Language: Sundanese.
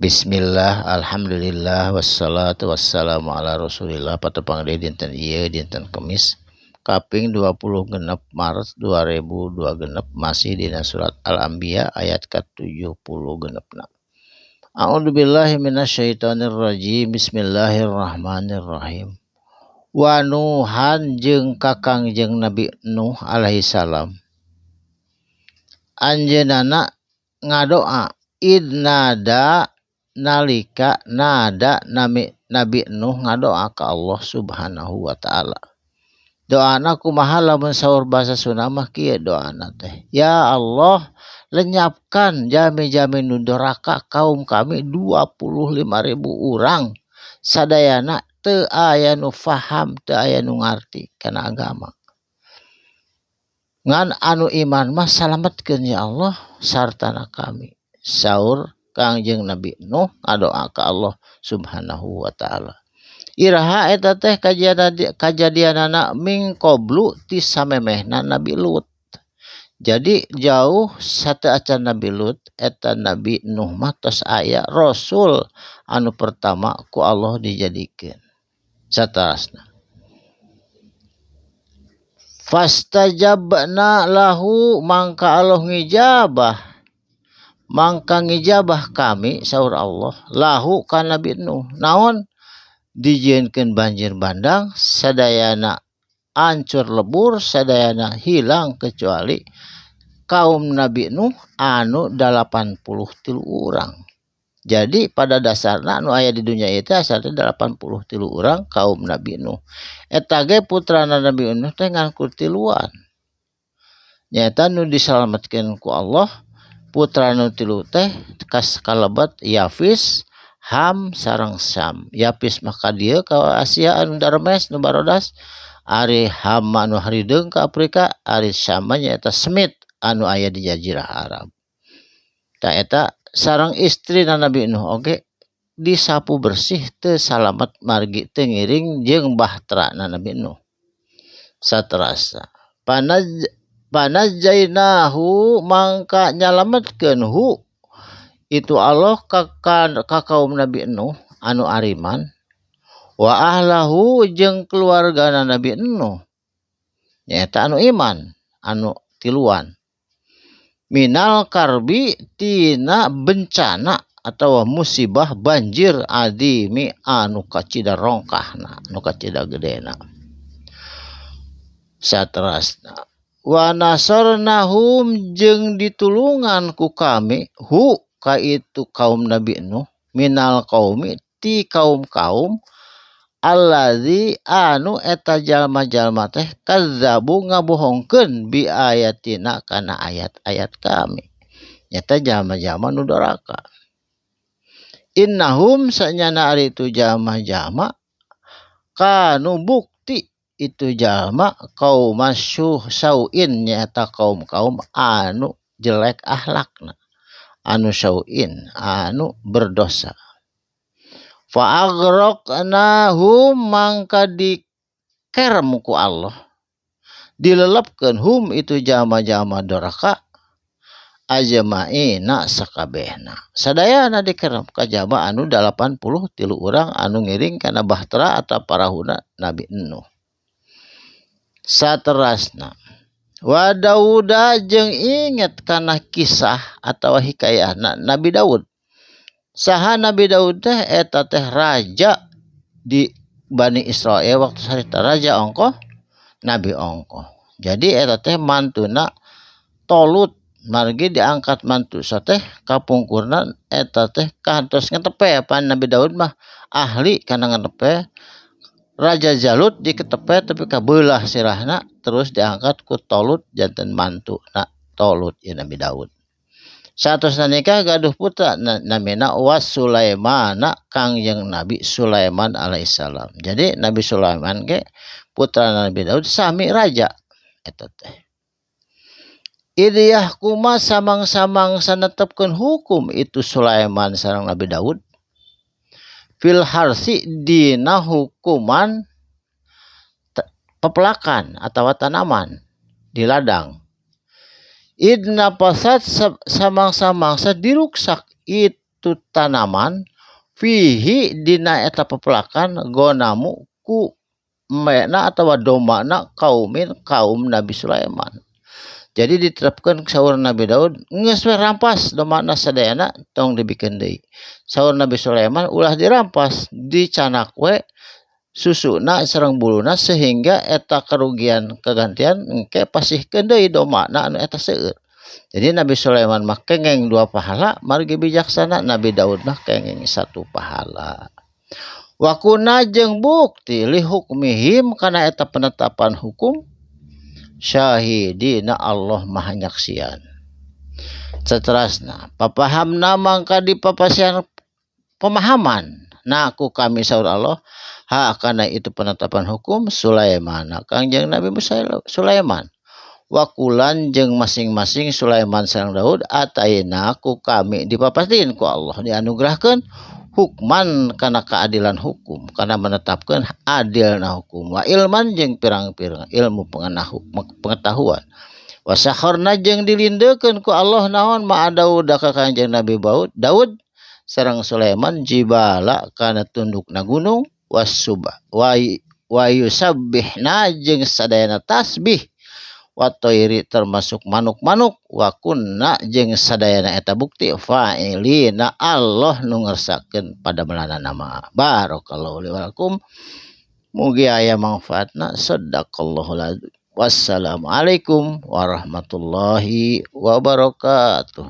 Bismillah, alhamdulillah, wassalatu wassalamu ala rasulillah. Patepang deui dinten ieu, dinten Kemis kaping 26 Maret 2026, masih dina surat Al-Anbiya ayat ka-76 na. A'udzubillahi minasyaitonirrajim. Bismillahirrahmanirrahim. Wa Nuhan jeung ka Kangjeng Nabi Nuh alaihi salam. Anjeunna ngadoa id nada nalika nada Nabi Nuh ngadoa ka Allah Subhanahu wa taala. Doana kumaha? Lamun saur bahasa Sunda mah kieu doana teh, "Ya Allah, lenyapkan jalmi-jalmi nu doraka kaum kami 25.000 urang, sadayana teu aya nu faham, teu aya nu ngarti kana agama. Ngan anu iman mah salametkeun, ya Allah, sartana kami." Saur Kangjeng Nabi Nuh ngadoa ka Allah Subhanahu wa taala. Iraha eta teh kajadianana? Min qablu, ti samemehna Nabi Lut. Jadi jauh sateuacan Nabi Lut eta Nabi Nuh mah tos aya rasul anu pertama ku Allah dijadikeun. Saterasna, fastajabna lahu, mangka Allah ngijabah, mangka ngijabah kami, saur Allah, lahu ka Nabi Nuh. Naon? Dijieunkeun banjir bandang, sadayana ancur lebur, sadayana hilang kecuali kaum Nabi Nuh anu 83 urang. Jadi pada dasarna anu aya di dunia itu asalnya 83 urang kaum Nabi Nuh. Eta ge putrana Nabi Nuh teh ngan ku tiluan. Nyata nu disalametkeun ku Allah putra nu tilu teh kas kalebet Yafis, Ham sareng Sam. Yafis mah ka dieu ka Asia anu daremes nu barodas, ari Ham mah anu harideung ka Afrika, ari Sam mah nyaeta Semit anu aya di Jazirah Arab. Tah, eta sareng istrina Nabi Nuh oge disapu bersih, teu salamet margi teu ngiring jeung bahterana Nabi Nuh. Saterasna, fanajjainahu, mangka nyalametkeun hu itu Allah ka kaum Nabi Nuh anu ariman, wa ahlahu jeung keluargana Nabi Nuh nyaeta anu iman anu tiluan, minal karbi, tina bencana atau musibah banjir, adzimi, anu kacida rongkahna, anu kacida gedena. Saterasna, wa nasarnahum, jeung ditulungan ku kami hu ka itu kaum Nabi Nuh, minal qaumi, ti kaum-kaum, allazi anu eta jalma-jalma teh kadzabu, ngabohongkeun, bi ayatina, kana ayat-ayat kami, nyata jalma-jalma nu doraka. Innahum, sanyana ari itu jalma-jalma, kanu, bukti itu jalma, kaum sauin, nyata kaum-kaum anu jelek akhlakna, anu sauin, anu berdosa. Fa aghraqnahum, mangka dikerem ku Allah, dilelepkeun, hum itu jalma-jalma doraka, ajmaina, sakabehna, sadayana dikerem kajaba anu 83 urang anu ngiring kana bahtera atau parahuna Nabi Nuh. Saterasna, wa Dauda, jeung inget kana kisah atau hikayahna Nabi Daud. Saha Nabi Daud teh? Eta teh raja di Bani Israel waktu harita, raja ongkoh, nabi ongkoh. Jadi eta teh mantuna Tolut, margi diangkat mantu teh kapungkurna eta teh kantos ngetepe. Pan Nabi Daud mah ahli kana ngetepe. Raja Jalut diketepe tapi kabelah sirahna, terus diangkat ku Tolut janten mantu na Tolut ya Nabi Daud. Saatosna nikah gaduh putra namina was Sulaimana, Kangjeng Nabi Sulaiman alaihissalam. Jadi Nabi Sulaiman ge putra Nabi Daud, sami raja eta teh. Id yahkuma, samang-samang sanetepkeun hukum itu Sulaiman sareng Nabi Daud, fil harsi, dina hukuman pepelakan atau tanaman di ladang. Id nafasat, samang-samangsa diruksak itu itu tanaman fihi dina eta pepelakan gonamu ku mena atawa domana kaumin kaum Nabi Sulaiman. Jadi diterapkan saur Nabi Daud geus we rampas domana sadayana tong dibikeun deui. Saur Nabi Sulaiman ulah dirampas, dicanak we susuna sareng buluna sehingga eta kerugian kegantian engke pasihkeun deui domana anu eta seueur. Jadi Nabi Sulaiman mah kengeng 2 pahala, margi bijaksana. Nabi Daud mah kengeng 1 pahala. Wa kunna jeung bukti li hukmihim kana eta penetapan hukum syahidina Allah maha nyaksian. Seterusna papahamna mangka dipapasihan pemahaman nah ku kami saur Allah ha kana itu penetapan hukum Sulaiman Kangjeng Nabi Musa Sulaiman. Wakulan jeung masing-masing Sulaiman sareng Daud ataina ku kami dipapastiin ku Allah dianugerahkeun hukman kana keadilan hukum kana menetapkeun adilna hukum wa ilman jeung pirang-pirang ilmu pengetahuan wa sakharna jeung dilindekeun ku Allah naon ma Daud ka Kangjeng Nabi Daud sareng Sulaiman jibala kana tundukna gunung wasubah wa yusabbihna jeung sadayana tasbih wa toiri termasuk manuk-manuk wa kunna jeung sadayana eta bukti fa'ilina Allah nu ngersakeun pada melana nama. Barakallahu li wa lakum, mugi aya manfaatna. Sadaqallahul azim. Wassalamualaikum warahmatullahi wabarakatuh.